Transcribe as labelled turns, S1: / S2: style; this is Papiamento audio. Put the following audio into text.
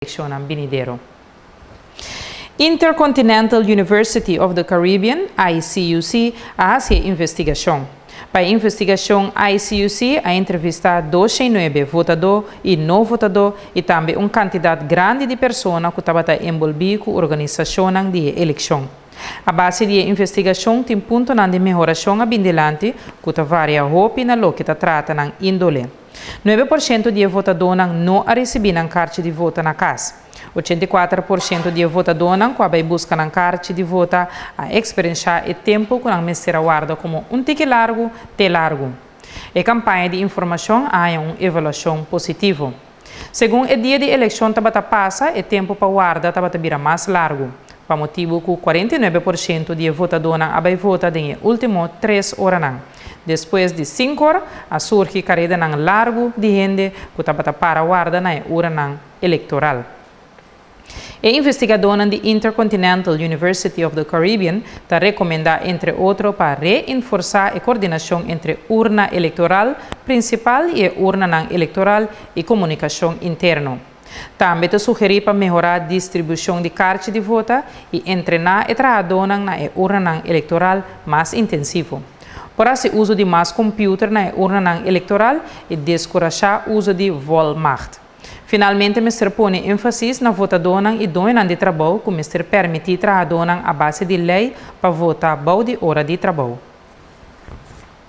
S1: Elekshonnan binidero. Intercontinental University of the Caribbean, ICUC, a hasi e investigashon. Pa e investigashon ICUC a entrevistá 209 votadó i no votadó i tambe un kantidat grandi di persona ku tabata enbolbí ku organisashonnan di e elekshon. A base di e investigashon tin puntonan di mehorashon a bin dilanti ku ta varia hopi na loke ta trata nan índole. 9% di e votadónan no a risibí nan karchi di vota na kas. 84% di e votadónan ku a bai buska nan karchi di vota a eksperenshá e tempu ku nan mester a warda komo un tiki largu te largu. E kampaña di informashon a haña un evaluashon positivo. Segun e dia di elekshon tabata pasa, e tempu pa warda tabata bira mas largu, pa motibu ku 49% di e votadónan a bai vota den e último tres oranan. Despues di sinkor a surgi karedanan largu di hende ku tabata para warda na e uranan elektoral. E investigadónan di Intercontinental University of the Caribbean ta rekomendá entre otro pa reinforsá e kordinashon entre urna elektoral prinsipal i e urnanan elektoral i komunikashon interno. Tambe ta sugerí pa mehorá distribushon di karchi di vota i entrená e trahadónan na e urnanan elektoral mas intensivo. Por hasi uso di mas kompiuter na e urnanan elektoral i deskurashá uso di volmacht. Finalmente mester pone énfasis na votadónan i doñonan di trabou ku mester permití trahadónan a base di lei pa vota bou di ora di trabou.